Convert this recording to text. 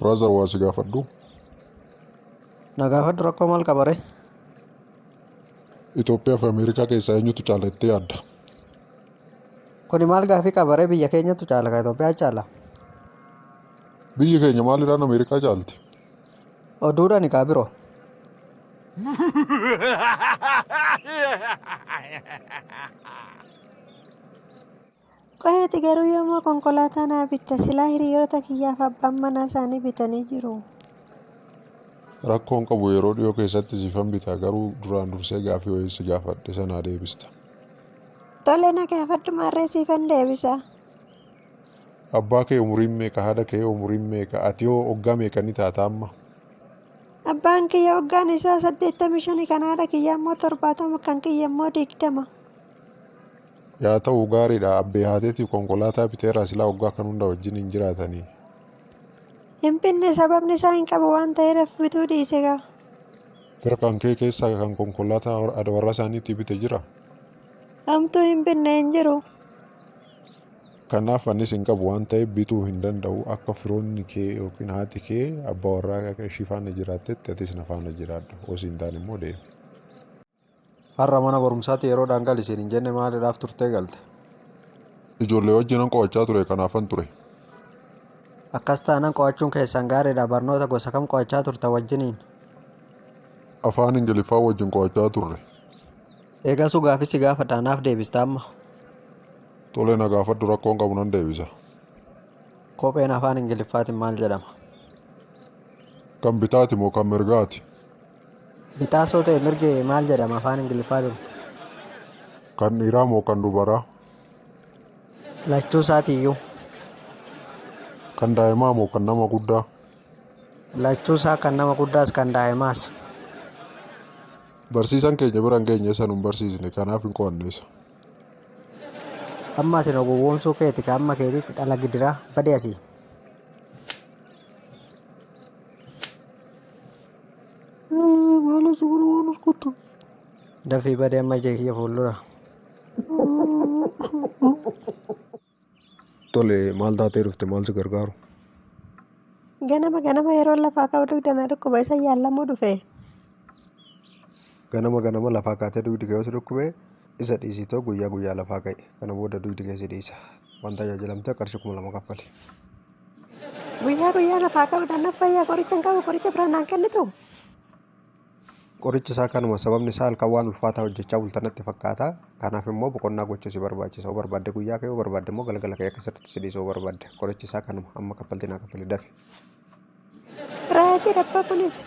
Brother, waa si gaafadhu. Na gaafadhu, rakkoo maal qabare? Itoophiyaa fi Ameerikaa keessaa eenyutu caala jettee yaadda? Kuni maal gaafii qabare? Biyya keenyatu caala ka Itoophiyaa caala. Biyyi keenya maaliidhaan Ameerikaa caalti? Oduudhaan kaa biroo. Qo'eeti garuu yommuu konkolaataa naa bitta? Silaa hiriyoota kiyyaaf abbaan manaa isaanii bitanii jiru. Rakkoon qabu, yeroo dhiyoo keessatti siifan bita, garuu duraan dursee gaafii wayii si gaafadhe sanaa deebista. Tole, na gaafadhu, maarree siifan deebisa. Abbaa kee umuriin meeqa? Haadha kee umuriin meeqa? Ati hoo waggaa meeqa ni taata amma? Abbaan kiyya waggaan isaa 85, kan haadha kiyyaa immoo 70, kan kiyya immoo 20. Yaa ta'u, gaariidha. Abbee haateetiif konkolaataa biteeraa? Silaa waggaa kan hunda wajjin hin jiraatanii. Hin binne, sababni isaa hin qabu waan ta'eef bituu dhiise gaa. Fira kan kee keessaa kan konkolaataa haadha warraa isaaniitii bite jira? Homtuu hin binne, hin jiru. Kanaaf anis hin qabu waan ta'eef bituu hin danda'u. Akka firoonni kee yookiin haati kee abbaa warraa ishii faana jiraattetti atis na faana jiraadhu. Osoo hin taane immoo deemi. Har'a mana barumsaatti yeroodhaan gali siin hin jenne? Maaliidhaaf turtee galte? Ijoollee wajjinan qo'achaa ture, kanaafan ture. Akkas taanaan qo'achuun keessan gaariidha. Barnoota gosa kam qo'achaa turta wajjiniin? Afaan Ingiliffaa wajjin qo'achaa turre. Eegasuu gaafii si gaafadha, naaf deebista amma. Tole, na gaafadhu, rakkoon qabu, nan deebisa. Kopheen afaan Ingiliffaatiin maal jedhama? Kan bitaati moo kan mirgaati? Bitaas yoo ta'e mirgi maal jedhama afaan Ingiliffaatiin? Kan dhiiraa moo kan dubaraa? Lachuu isaatiiyyuu. Kan daa'imaa moo kan nama guddaa? Lachuu isaa, kan nama guddaas kan daa'imaas. Barsiisaan keenya bira hin geenye, isa nu hin barsiisne, kanaaf hin qo'anne isa. Amma ati na gowwoomsuu keeti ka amma keetiitti dhala gidiraa bade asii. Maal as godhu waan as kottu? Dafii bade amma ija kiyya fuuldura. Tole, maal taatee dhufte? Maal si gargaaru? Ganama ganama yeroo lafaa ka'u dugda na dhukkuba, isa yaallamuu dhufe. Ganama ganama lafaa kaatee dugdi kee yoo si dhukkube, isa dhiisitoo guyyaa guyyaa lafaa ka'i. Kana booda dugdi kee si dhiisa. Waan tajaajilamtee qarshii 2000 kaffali. Guyyaa guyyaa lafaa ka'uudhaan na fayyaa, qoricha hin qabu, qoricha biraan naan kennitu. Qorichi isaa kanuma, sababni isaa halkan waan ulfaataa hojjechaa bulta natti fakkaata. Kanaaf immoo boqonnaa gochuu si barbaachisa. Yoo barbaadde guyyaa ka'e, yoo barbaadde immoo galgala ka'e, akka sirriitti si dhiisu yoo barbaadde. Qorichi isaa kanuma, amma kaffaltii naa kaffali, dafi. Raajii dhabbaa kunis.